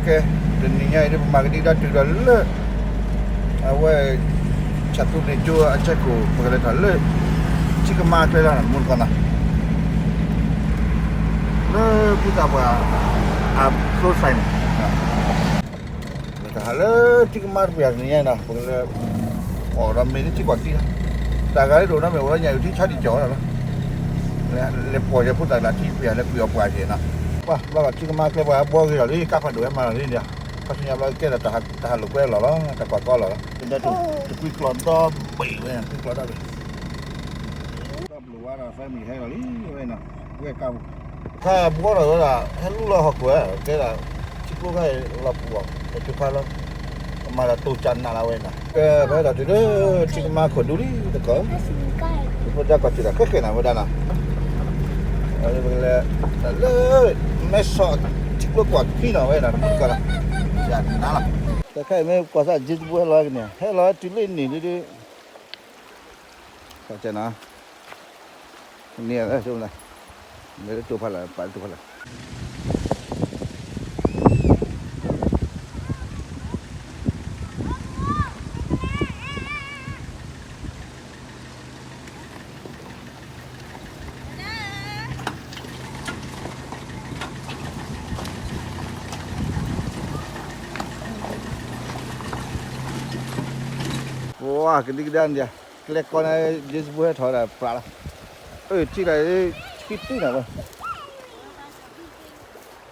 ကဲ, တနံၤညါအံၤဒ်ပမၤကဒံကဒါတုၤဒီးလၢ အဝဲ ဆၣ်သူန့ၣ်ကၠိအဆၢခိၣ် ပကလဲၤထီၣ်လၢ ထံကမါကျဲလီၤ မူတကီၢ်နီၤ, လၢဖုသးပှၢ် အကျိၤစဲးန့ၣ် ပကဟးလၢထံကမါတပှ့ၤတနံၤညါအံၤနီၤ, ပကလဲၤ အီၣ်ဒီးမ့ၢ်လၢထံကွၢ်ခံလီၤ, တၢ်ဂၤလၢတအိၣ်နီတမံၤ အိၣ်လၢညၣ်အုၣ်ထံဆါတံၢ်ကီၢ်လီၤ, လဲၤပိာ်ယၤဖိသၣ်လၢထံတပှ့ၤ လဲၤကွံာ်အီၣ်ပှၤက့ၤနီၤ, ပှၤဘၣ်ထံကမါကျဲပှၤဘှီဂ့ၤလီၤလံ ကါဖးဒိၣ်ဝဲမၤလီၤလံဒီး, ခါဆူညါဘျီကဲဒီးတၢ်ဟးလိာ်ကွဲလီၢ်လီၤ တၢ်ကွၢ်ကီလီၢ်လီၤ, တကွံကျီၢ်ဒီဘ့ၣ်ဝဲ ကွံကျီၢ်ဒီဘ့ၣ် ဒီဘျုးဝါဒီး family ဟဲလီၤလံဝဲနီၤ, ဝဲကါပူၤ, ခါဘှီထီၣ်ဝဲဒၣ် ဟဲလူလီၤဟီၣ်ခိၣ်ဝဲ, ကဲဒၣ် ထံကျိခါအံၤလီၤပူၤအီၤ တၢ်ထုခါလီၤ, ကမၤဒီးတိၢ်ကၢ်နးလီၤဝဲနီၤ, ကဲပဟဲဒီးတုၤလၢ ထံကမါခိၣ်ဒူလံတကီၢ်, ဖိဒါကီၢ်စံၣ်တၢ်ဃဲဃဲနီၤဝဲဒၣ်နီၤ, ပကလဲၤ လၢ မဲဆီး ထံကျိကွၢ်ခံနီၤဝဲဒၣ်တမူတကီၢ်လီၤ, ယနၤလီၤ, တၢ်ခါအံၤမ့ၢ်ကွၢ်စၢ် James Bond ဟဲလီၤကန့ၣ် ဟဲလီၤတုၤလၢန့ၣ်လံဒီး ခီကဲနီၤ, န့ၣ် မ့ၢ်လၢတိၢ်ဖးလၢ် ပာ်လၢတိၢ်ဖးလၢ် ပှၤကဒံကဒါန့ၣ်ဒီး ကျဲကီန့ၣ် James Bond ဟဲထီၣ်ဝဲဒၣ်ပြးလီၤ, အၢ ထံၣ်တၢ် ဆံတုၤနၤဝ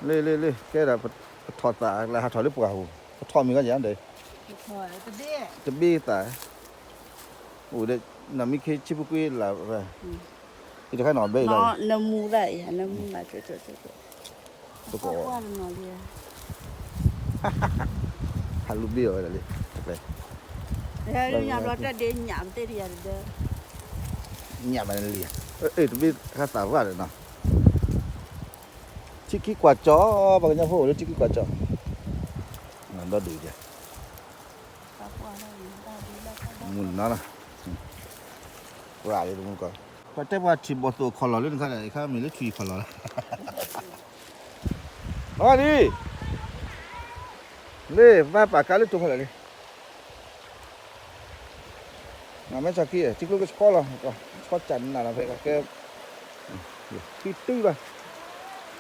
ဲ, လ့လ့လ့ ကဲဒၣ် ပထီၣ်သးလၢဟးထီၣ်လၢပှၢ်ပူၤ, ပထီၣ်မံၤကီယၤဒီး တဘ့ၣ်သး, အိၣ်ဒီး နီၢ်မံခ့ဆံဖိကွ့လၢ်ဝဲ, အံၤတခါနီၢ်ဘဲအံၤလီၤ, နမူသၣ်အံၤ နမူသၣ် ပက ဟးလူၤဘ့အီၤဝဲဒၣ်လံ, တကျဲ, ညၣ်ဘျီတၢ်ဒ့ညၣ်ပသ့ၣ်တယၤတဒၢ, ညၣ်မးနလံ, အ့ၣ်တဘ့ၣ်ဃာ်သးရၣ်ဒီးနီၤ, ထံခံကွၢ်ကၠီ, ပှၤကညီဖိအိၣ်လၢထံခံကွၢ်ကၠီ, ဒီဒူၣ်ယဲ, မုၢ်နီၤလီၤ, ရၣ်လံတမူတကီၢ်, ပှၤတဲပှၤထံၣ်ဘီၣ်သိၣ်ခီၣ်လီၢ်လၢနခါဒီး ယခါမ့ၢ်လၢထံခီၣ်လီၢ်လီၤ, အီဒံ လ့ ဘၣ်ပာ်ကါလၢတိၢ်ဖီလာ်လံ, မ့ၢ်ဆီခံ ထံကျိကဆှီလီၤ, ဆှီကၢ်နးလီၤဖဲကဲ, ခံတုၤလီၤ,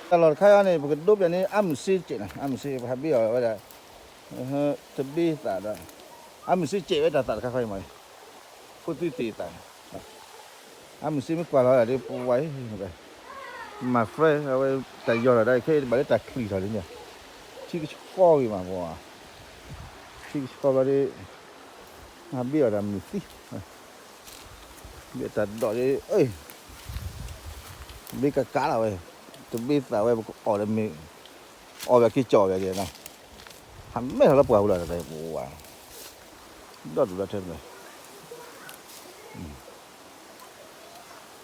တၢ်လီၢ်တခါအံၤန့ၣ် ပကဒိးပျၢၤန့ၣ် အါမုၢ်စ့စဲးနီၤ, အါမုၢ်စ့ ပဟးဘ့အီၤဝဲဒၣ်, တဘ့ၣ်သးဒီး, အါမုၢ်စ့စဲးဝဲတၢ်သးတခါခါအံၤမး, ဖိသွံသ့ၣ်သး အါမုၢ်စ့မ့ၢ်ကွၢ်လီၤဒၣ်ဒ်ပဝဲအံၤ, my friend အဝဲတၢ်ယီၤလီၤဒၣ်ခဲအံၤ ဘၣ်လၢတၢ်ချံၣ်ထီၣ်လံန့ၣ်, ထံကဆှီဂ့ၤမးပှၤ, ထံကဆှီဘျီဒ်, ဟးဘ့အီၤတၢ်မုၢ်သံ, ဘ့တၢ်ဒိးဒ်, ဘ့ကကးလီၤဝဲ, တဘ့ၣ်သးဝဲပကအီၣ်ဒီးမ့ၢ်, အီၣ်ဘၣ်က့ၤကၠီၣ်ဘၣ်က့ၤနီၤ, ဟးမဲထီၣ်လၢပှၢ်ပူၤလီၤတၢ်ပဝဲ, ဒီဒူၣ်ဒီထၢန့ၣ် ဘ့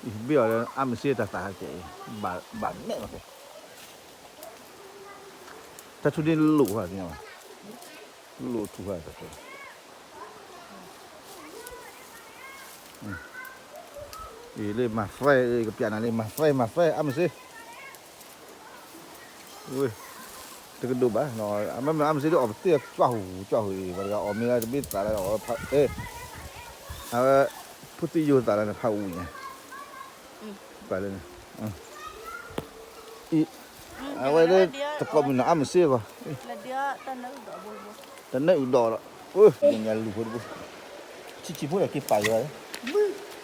အီၤလၢအါမ့ၢ်စ့တၢ်သးကဲအံၤ, ဘၣ်မဲာ်လီၤကဲ, တၢ်ထူၣ်န့ၣ်လိၣ်ဃီသ့ၣ်ညါဘၣ်, လိၣ်ထူၣ်ဃီတၢ်ထူၣ်, အံၤလၢ my friend ကပျးနၤလၢ my friend my friend အါမ့ၢ်စ့ ဝဲ, တကဒိၣ်ဘၣ်, မ့မ့ၢ်အါမ့ၢ်စ့ဒ်အီၣ်ပသ့ၣ်ကၠွၢ်ဟူးကၠွၢ်ဟူးအံၤ ပှၤတဂၤအီၣ်မ့ၢ်လၢတဘ့ၣ်သးလၢအီၣ်, အဝဲ, ဖိသံယိာ်သးလၢနဖးအူညါ, ပှၤလၢ, အံၤ, အဝဲလၢ, တကိးမုၢ်နီၤအါမ့ၢ်စ့ဂီၢ်, တနၢအုၣ်ဒီးလီၤ, ညါလူၤဖိတဘိ, ဆံးဆံးဖိဒီးက့ၤပာ်ယွၤ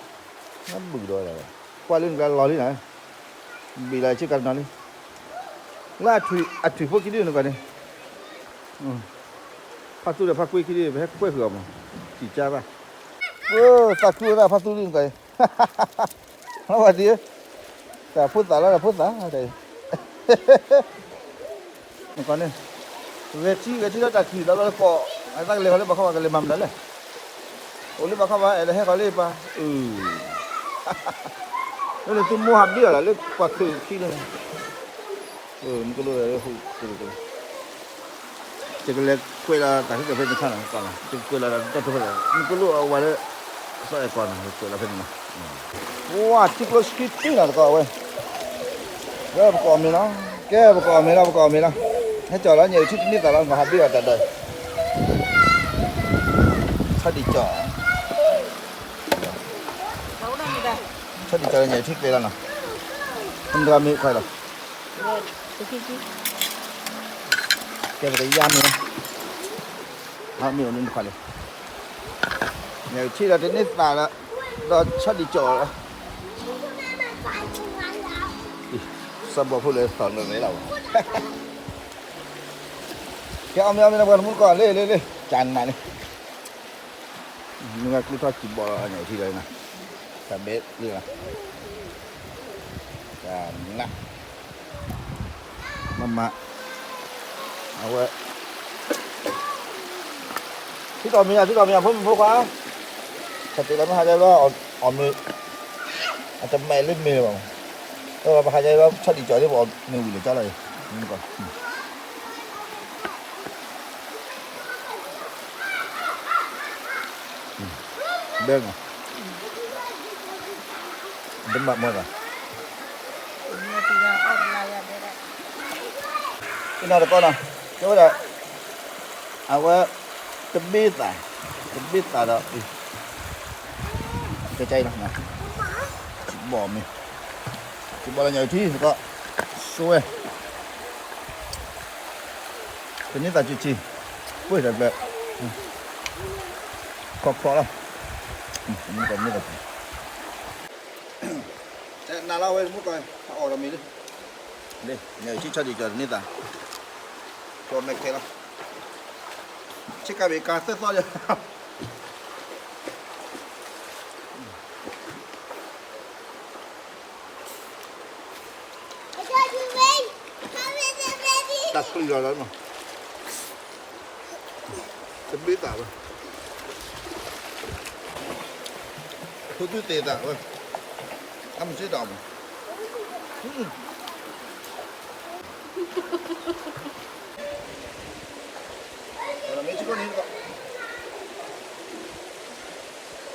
လၢ, ဘုၣ်ဒီး, ကွၢ်လၢနကလီၤလံနၤ, ဘ့ၣ်လီၤဆ့ကၤတနီၤလံ, လၢအထွံၣ်ဖိခံဒုနကီၢ်န့ၣ်, ဖါသူဒီးဖါကွ့ခံဒု ပဟဲကွဲဃုာ်အီၤမး, စံၣ်ကါဘၣ်, သးခုသးဖါသူဒုနကီၢ်န့ၣ် ဝဲဒၣ်, တၢ်ဖိသၣ်လီၤ တၢ်ဖိသၣ်, နကီၢ်န့ၣ်, ဂဲၤထံဂဲၤထံလၢတၢ်ချံၣ်သးဘျီလၢကီၢ်, အသးကလဲၤဃီၤလၢဘၣ်ခီဘၣ် ကလဲၤမၤမနုၤလဲၣ်, အိၣ်လၢဘၣ်ခီဘၣ် အဲၣ်ဒိးဟဲဃီၤလၢပၢ်, လၢနသုမိၢ်ဟးဘ့အီၤလၢကွၢ်ခုၣ်ခံလၢ မုၢ်ကလိၣ်, ယကလဲၤကွဲးလီၤတၢ်ခဲကဲဖဲန့ၣ်ခါနီၤ, ယကကွဲးလီၤတၢ်တီတီဖဲလဲၣ် မုၢ်ကလိၣ်အဝဲလၢ, စီအဲၣ်ကီးနီၤ ယကွဲးလီၤဖဲန့ၣ်နီၤ, ဝါ ထံကျိဆှံတံၢ်နီၤတကီၢ်ဝဲ, ကဲပကအီၣ်မ့ၤလီၤ, ကဲပကအီၣ်မ့ၤလီၤ ပကအီၣ်မ့ၤလီၤ, ဟဲကၠီၤလီၤ ညၣ်အုၣ်ထံတန့ၢ်သးလီၤ နကဟးဘ့ၣ်အီၤတၢ်ဒီး ဆီဒံၣ်ကၠီၤ ဆီဒံၣ်ကၠီၤလၢညၣ်အုၣ်ထံကျဲလီၤနီၤ မ့ၢ်တဂၤမ့ၢ်ခွဲးလီၤ ကဲပကယါမ့ၢ်လီၤ မ့ၢ်အိၣ်မ့ၢ်ခွဲးလီၤ ညၣ်အုၣ်ထံဒီးတန့ၢ်သးလီၤ ဒီးဆီဒံၣ်ကၠီၤလီၤ စီၤဘီဖိလၢသီၣ်လၢရဲလီၤ ကဲအီၣ်မ့ၢ်အီၣ်မ့ၢ်နပှၤတမူတကိး လ့လ့လ့ ကၠနးန့ၣ် မုၢ်ဂၤကျိထီၣ်စံးဘီၣ်လီၤ အညၣ်အုၣ်ထံလီၤနၤ တၢ်ဘဲလံလီၤ ကၠနး မမ အဝဲ ထံတီၢ်မံၤယါ ထံတီၢ်မံၤယါ ဖိမုၣ်ဖိခွါ တၢ်တ့လီၤမ့ၢ်ဟးဒ်လီၤ အီၣ်မ့ၢ် အတမဲာ်လၢမ့ၢ်ဘၣ် ပဟးဒ်လီၤ ဆီဒံၣ်ကၠီၤလၢပအီၣ်မ့ၢ်ဝံၤလၢကၠီလီၤ ဘဲနီၤ ဒမးမီၢ်သး အနီၢ်တကီနီၤ ကဲဝဲဒၣ် အဝဲ တဘ့ၣ်သး တဘ့ၣ်သးဒီး ကကဲအံၤလီၤ ဘီၣ်မ့ၢ် ကဘီၣ်လၢညါအံၤထံကီး ဆိဝဲ တန့ၢ်သးစုဆံ ပှ့ၢ်တၢ်ဘျၢ ခီခီလီၤ တန့ၢ်သးစု နၤလီၤဝဲမုၢ်ကီၢ် အအီၣ်ဒီးမံၤလံ လံ ညါအံၤထံဆီဒံၣ်ကၠီၤတန့ၢ်သး ကၠီမဲာ်ခဲလီၤ ဆ့ကၤဘ့ၣ်ကၤသၢသီယၤ တၢ်ချံလီၤလီၤနီၤ တဘ့ၣ်သးဝဲ ဖိသုသ့သးဝဲ အမ့ၢ်စ့တၢ်မး မ့ၢ်စ့ကီးန့ၣ် ဝဲဒ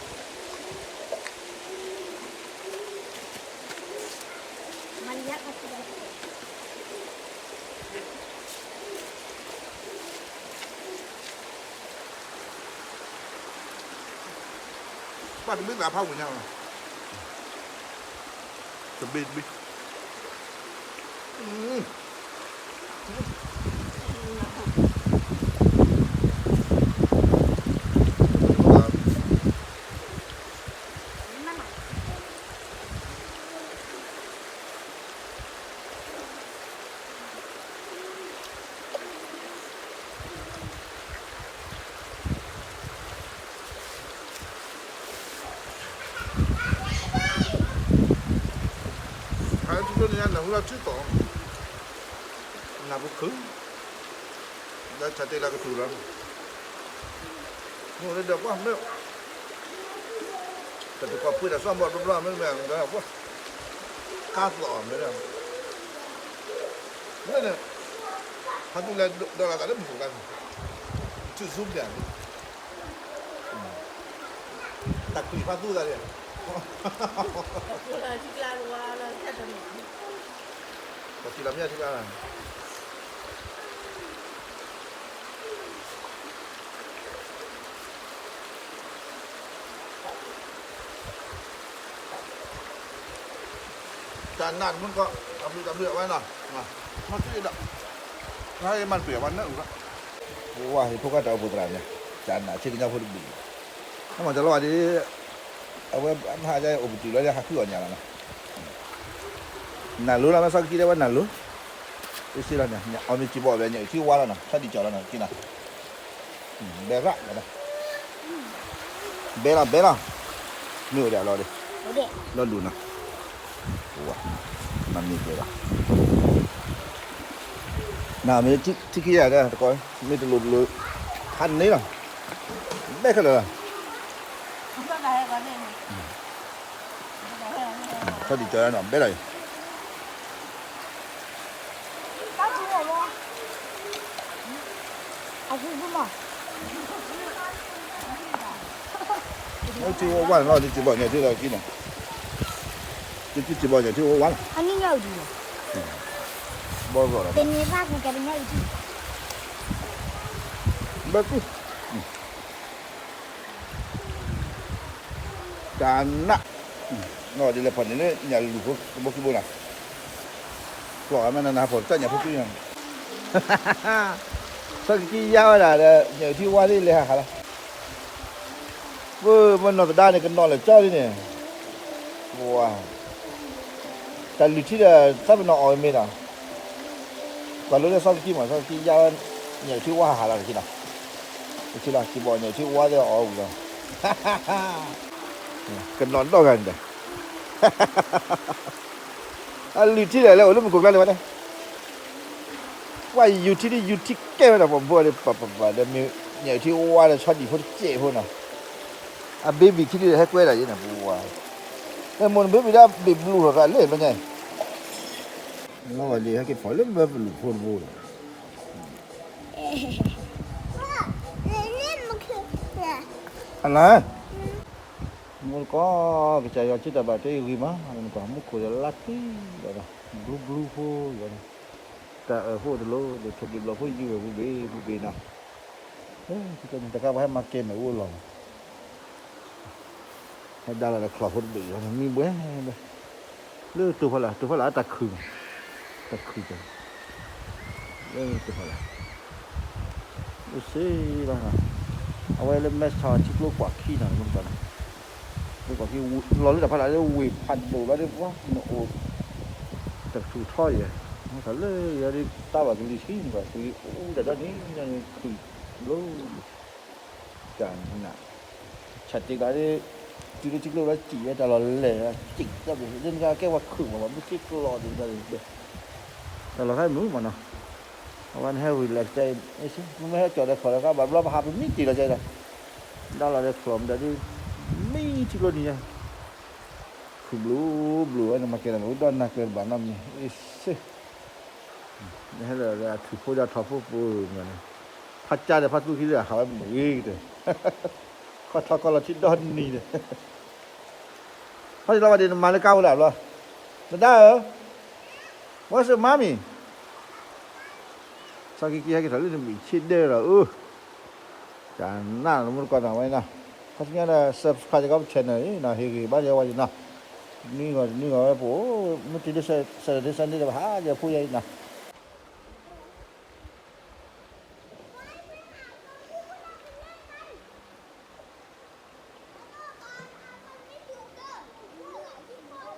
ၣ်ဒီးဒီးဒီး ပှၤတဘ့ၣ်သးဖးဝံၤညါလီၤ တဘ့ၣ်တဘ့ၣ် ဟဲထူၣ်န့ၣ် နၢ်ဟူလီၤထံသီၣ် နၢ်ပူၤခုၣ် လၢဆၢတဲာ်လၢကထူၣ်လီၤ မ့ၢ်လၢဒီးပှၢ်မ့ၢ် တၢ်တကွၢ်ပှ့ၤတၢ်စီၣ်ဘီၣ်တဘျီမ့ၢ်မ့ၢ်ဒီးပှၢ် ကါသီၣ်မ့ၢ်ဒီး မ့ၢ်န့ၣ် ဖါသူလၢဒီးလီၤသးလၢမုၢ်ကျါန့ၣ် ထူၣ်သူပျၢ်န့ၣ် တၢ်ကွံာ်ဖါသူသးန့ၣ် တၢ်ကွံာ်လီၤမ့ၢ်ထံကျါ တၢ်နးတမုၢ်ကီၢ် တၢ်ဘျုးတၢ်ဘျုးအဝဲနီၤ မၤဆူၣ်ဒီး နဟဲမၤတပှဲၤအဝဲနၢ်အူဘၣ် ဝါဟ့ၣ်ဖိခွါတၢ်အိၣ်ဖှိၣ်သရၣ်န့ၣ် တၢ်နးဆ့ကညီဖိတဘ့ၣ် နမၤတလီၤဝဲဒ် အဝဲမဟါယအိၣ်ပတုာ်လီၤလၢဟးဃုအီၣ်ညါလီၤနီၤ နၤလိၤလီၤ မ့ၢ်စီၤကကံတဲဝဲနၤလိၤ အ့စ့လီၤန့ၣ် အီၣ်မ့ၢ်စံးဘီၣ်ဝဲညါအံၤထံဝါလီၤနီၤ ဆီဒံၣ်ကၠီၤလီၤနီၤ က့နီၤ ဘဲရၣ် ဘဲလီၤ ဘဲလီၤ မ့ၢ်အိၣ်ဒၣ်လီၤဒီး လီၤလူၤနီၤ ဝါ မၤမ့ၢ်ဘဲလီၤ နမ့ၢ်ထံခံယၤဒီးတကီၢ် မ့ၢ်တလိၤတလိၤ ဖးန့ၢ်လီၤ ဘဲခဲလၢာ်လီၤ ဆီဒံၣ်ကၠီၤနီၤ ဘဲလီၤအံၤ အ ထံဝါဝါန့ၣ်လီၤ ဒ်စံးဘီၣ်ညၣ်ထံလီၤကံန့ၣ်, ဒ်စံးဘီၣ်ညၣ်ထံဝါဝါလီၤ, ဘီၣ်ဘီၣ်လီၤ, ဘၣ်ကူၣ်, တၢ်နး, နီၢ်ဒ်လဲၣ်ဖီၣ်န့ၣ်လၢညၣ်လူၤဖိ တဘိခံဘိနီၤ, ကျီၢ်အမ့ၢ်နနၤဖီၣ်တၢ်ညၣ်ဖိသွံၣ်နီၤ, စီၤကကံယါဝဲဒၣ်ဒီး ညၣ်ထံဝါသ့ၣ်လဲၤဟးဟးလီၤ. ပမ့ၢ်နီၢ်သဒါန့ၣ် ကနီၤလၢာ်ကၠီလံန့ၣ်, ပှၤ, တၢ်လုၢ်ထံဒီး သးပ့ၤနီၣ်အီၣ်မ့ၤနီၤ, ပှၤလိလၢစီၤကကံမး စီၤကကံယါဝဲ, ညၣ်ထံဝါဟးဟးလီၤတက့ၢ်နီၤ, တက့ၢ်လီၤ စံးဘီၣ်ညၣ်ထံဝါသ့ၣ်အီၣ်ဝံၤလီၤ, ကနီၤဒီဂၤန့ၣ်ဒီး အလုၢ်ထံဒီးလၢအိၣ်လၢမုၢ်ခိၣ်ကျါန့ၣ်ဝဲဒၣ်, ပှၤယူၤထံဒ်ယူၤထံကဲဝဲဒၣ် ပှၤဘိဒီးပပပဒီးမ့ၢ်ညၣ်ထံဝါဒီးဆီဒံၣ်ဖိတစဲးဖိနီၤ, အဘ့ဘံၣ်ခံဒုဒီးဟဲကွဲဒၣ်ယဲန့ၣ်ပူၤဝါ, မိၢ်နဘ့ဘံၣ်ဒၣ်ဘ့ၣ်ဘျူးထီၣ်သးလၢဘျီညါ, လီၤဝဲလံ ဟဲက့ၤဖီၣ်လၢဘၢပလူးဖိတဘိဒီး အလၢ မူတကီၢ် ကစၢ်ယွၤစံးတၢ်ဘၣ်တဲအံၤဂ့ၤမး မူတကီၢ်မူခိၣ်ဒီးလါတံၢ်ဒီး ဘျူးဘျူးဖိဒီး တၢ်အၢၣ်ဖိတလိၤ ဒီးထီၣ်ဘျီဘျီဖိယုၢ်ဝဲဘုဘ့ၣ်ဘုဘ့ၣ်နီၤ, တကဲန့ၣ်တခါပှၤဟဲမၤကဲမဲာ်အိၣ်လီၤမး ဟဲဒါလီၤဒီးချီၣ်ဖိတဘ့ၣ်အံၤ မံဘှဲဘှဲ, လၢတိၢ်ဖီလာ် တိၢ်ဖီလာ်အတၢ်ခုၣ်မး, တၢ်ခုၣ်ကဲ, လၢတိၢ်ဖီလာ်, အိၣ်စ့လီၤ, အဝဲလၢမဲဆီးထံကျိကွၢ်ခံနီၤ မ့ၢ်တကီးနီၤ, ကျိကွၢ်ခံ လီၤလၢတၢ်ဖီလာ်လၢဝ့ၢ်ဖးဒိၣ်လီၤဒီး ပှၤနအိၣ် တၢ်ကထူၣ်ထီယဲၢ်, မ့ၢ်လၢယၤဒ်တၢ်ဘၣ်ကလံၤဆံန့ၣ် ကလံၤအိၣ်တၢ်ဒီနံၤ ခုၣ်ဘျိ တၢ်နး, ဆၣ်တ့ၢ်ကျါဒီး တုၤလၢထံကျိလီၤစံၣ်ဝဲတၢ်လီၤလဲၢ် စံၣ်တၢ်ဘျီ ဒ်နကဲပှၤခုၣ်မး ပှၤမ့ၢ်က့ၤကျီဒ်တၢ်ဘျီ, တၢ်လီၤဖဲမုာ်မးနီၤ, အဝဲနဟဲ relax ကဲအံၤ မ့ၢ်ဟဲကၠီၣ်ဒီးချီၣ်ဒီး ဘၣ်ဘျီပဟးပမံတ့ၢ်လီၤကဲဒီး, ဒါလီၤဒီးချီၣ်မးဒီး မံထံကျိနံၤညါ ခုၣ်ဘျိဘျိဝဲ နမၤကဲတၢ်မ့ၢ်ဒိၣ်နၢ်ကျဲတဘၣ်နီတမံၤ အ့ၣ်စ့, နဟဲလၢအထူၣ်ဖိဒီးထီၣ်ဖိပူၤမးန့ၣ်, ဖးကၢ်ဒီးဖးသူခံဒီးဟးဝဲမ့ၢ်ဂ့ၤကတၢၢ်, ခီၣ်ထီၣ်ကီၢ်လီၤထံဒီနံၤန့ၣ်, ဖးတံၢ်လီၤဘၣ်ဒ်နမၤလၢကါဝဲလၢ်ဘျီ, နဒါဧၢ, Where's your mommy? စီၤကံကံဟဲက့ၤထီၣ်လၢနဘံၣ်ဆ့ဒၢလီၤ, တၢ်နးလီၤမူတကီၢ်နီၤဝဲနီၤ, ခီဆူညါဒီး subscribe ယကီၢ် channel အံၤနီၤ ဟ့ၣ်ဂ့ၤဘၣ်ယဝဲယနီၤ, နွံဂီၤတနွံဂီၤဝဲပအိၣ်, မ့ၢ်တုၤလၢ Saturday Sunday ဒီးပဟးယဖိယဲအံၤနီၤ ဒီးထွံၣ်ဒီး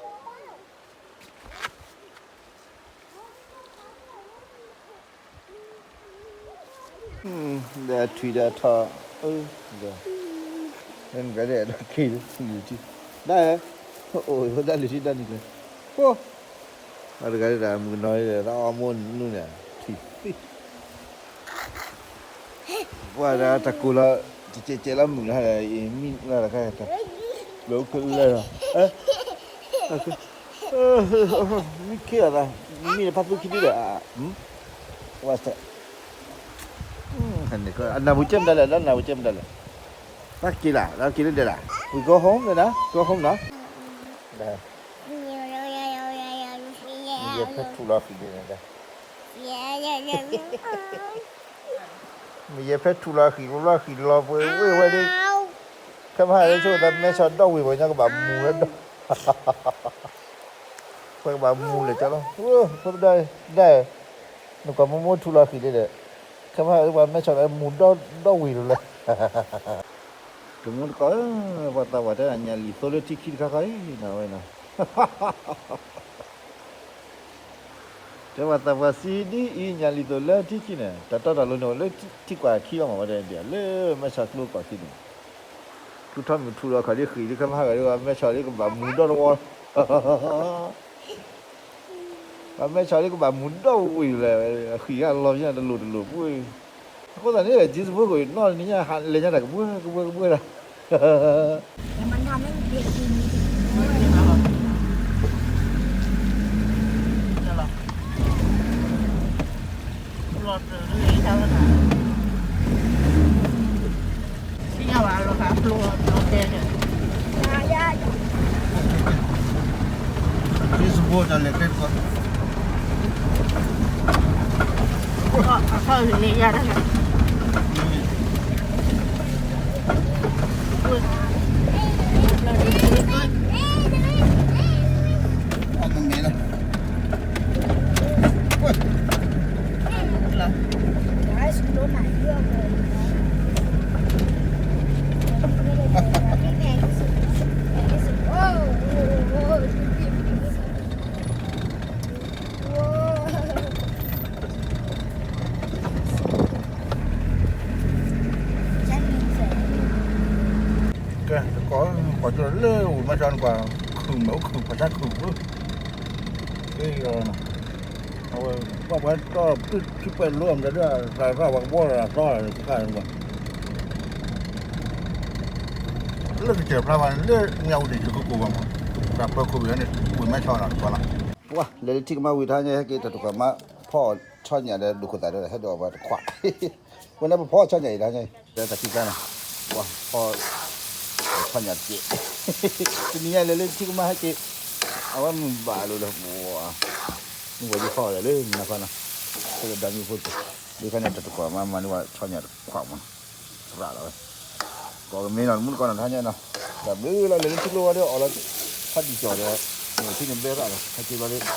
ထီၣ်, ဒီး, ဒီးကဲဒီးက့ၤလၢလုၢ်ထံ, ဒၣ်, အိၣ်ဒၣ်လုၢ်ထံဒၣ်န့ၣ်ကဲ, အိၣ်, အတဂၤဒၣ်မုၣ်ကနီၤဒီး တၢ်အီၣ်မိၢ်နုၤန့ၣ် ထွံၣ်သံၣ် ပှၤဒီးတၢ်ကိၢ်လီၤ, တကဲးကဲးလီၤမုာ်လီၤဒီး မံလီၤတခါ, လၢကလဲၤလီၤ, မံခ့အသး, မံဖးသူခံဒုဒီး, ဝါစဲ, အနၢ်ပူၤကဲမတၤလဲၣ်, လၢနၢ်ပူၤကဲမတၤလဲၣ်, တၢ်က့ၤလၢ်, တၢ်က့ၤလၢဒဲးလၢ်, we go home လၢနၤ, go home နီၤ, ယဲဖဲထူလီၤဃံၤန့ၣ်, မ့ၢ်ယဲဖဲထူလီၤဃံၤ လီၤဃံၤလီၤပှဲၤဝဲဝဲဒၣ်, ခဲမဟါလၢဆိသးမဲဆီးဒီဝ့ၢ်ပှၤညီကဘၣ်မူလၢဒီး, ပှၤကဘၣ်မူလဲၣ်ကလီၤ, ဖိသဒါ, ဒၣ်, နကွၢ်မိၢ်မိၢ်ထူလီၤဃံၤဒဲးဒီး, ခဲမဟါလၢပှၤမဲဆီးဒီးမူဒီဒီဝ့ၢ်လၢလဲၣ် တမူတကိးဧၢ, ပှၤသးပှၢ်တဲညၣ်လံၣ်သိလၢထံခံတခါခါအံၤနီၤဝဲနီၤ, တဲပှၤသးပှၢ်စံးဒ်အံၤ ညၣ်လံၣ်သိလၢထံခံန့ၣ် တၢ်တီတၢ်လိၤန့ၣ်အိၣ်လၢထံကွၢ်ခံဘၣ်မးဝဲဒၣ်ဒ် လၢမဲဆီးကျိကွၢ်ခံန့ၣ်, ကျူထီၣ်မုၢ်ထူလီၤခီၣ်ဒ်ဃံၣ်ဒ်ခဲမဟါဂၤဒ် ပှၤမဲဆီးဒ်ကဘၣ်မူဒီတဝီ ပှၤမဲဆီးဒ်ကဘၣ်မူဒီဝ့ၢ်လဲၣ်, အဃံၣ်အလီၤညါတလိၤတလိၤပှ့ၤ, အဃိသတးန့ၣ် Jesus ဖိကိးနီၢ်နံၤညါဟးလဲၤညါတၢ်ကဘှၢကဘှၢကဘှၢလီၤ, သ့ၣ်ညါဘၣ်လီၤကးပျိပျိတဲန့ၣ် ဘိၣ်တၢ်လဲၤကျဲတကီၢ်, အခီၣ်န့ၣ်ယၤတၢ်, အမ့ၢ်လၢ ကဲ တကီၢ် ကွၢ်ကၠီလၢဝံၤမးဆီန့ၣ်ကွၢ် ခုၣ်မဲာ်အိၣ်ခုၣ် ပှၤဆါခုၣ်ဘၣ်, ကဲ အဝဲ ပှၤပှၤတီၢ်ထံပှဲၤလိအီၤမးဒီး သးရၣ်ပှၤကဘီရၤသီတခါန့ၣ်ကွၢ် လၢကစၢၢ်ဖျါဘၣ်န့ၣ် လၢညါဝံၤတယုၢ်ကကိးဘၣ်မး, တၢ်ပၢခိၣ်ပယီၤန့ၣ် ဝံၤမးဆီနီၤတကီၢ်လီၤ, ပှၤလဲၤလၢထံကမါဝံၤတဟါညါ ဟဲက့ၤတၢ်တကွၢ်မး ဖီၣ်ဆီညၣ်ဒီးဒိၣ်ခိၣ်သၣ်ဒီး ဟဲဒိးပှၤတခွး, ဝဲန့ၣ်ပဖီၣ်ဆီညၣ်အံၤတဟါညါ တၢ်တၢ်ခံကျါနီၤ, ပှၤဖီၣ် ဆီညၣ်တက့ၢ်, တနံၤညါလဲၤလၢထံကမါဟဲက့ၤ, အဝဲမုၢ်ဘၣ်လိာ်လၢပှၤ မုၢ်ဝဲဒ်ဖီၣ်လဲၤလၢမုၢ်နၤဖးနီၤ, ဖဲကဒီမုၢ်ဖိတ ဒ်ခါန့ၣ် တၢ်တကွၢ်မးမၤန့ၢ်ဝဲဆီညၣ်တခွးမးနီၤ, ရၣ်လီၤဝဲ, ကိးကမ့ၢ်နီၤ မုၢ်တကီၢ်နီၤ တဟါညါနီၤ, တၢ်ဘျုးလီၤလဲၤလၢထံကျိဝဲဒီးအီၤလီၤ, ဖးဒံၣ်ကၠီၣ်ဒီး မုၢ်ထံန့ၣ်ဘဲရၣ်လီၤ ဟဲက့ၤဘျီဒီး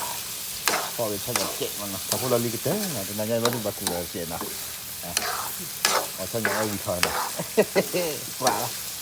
ဖီၣ်ဝဲဆီညၣ်တကဲးမးနီၤ တၢ်ဖိလီၤလံကတၢၢ်နီၤ တနၤညါဘျီဒ်ဘၣ်ကူၣ်ဒီးကဲးနီၤ, အီၤဆီညၣ်အီၤဝံၤထီၣ်နီၤ, ရၣ်လီၤ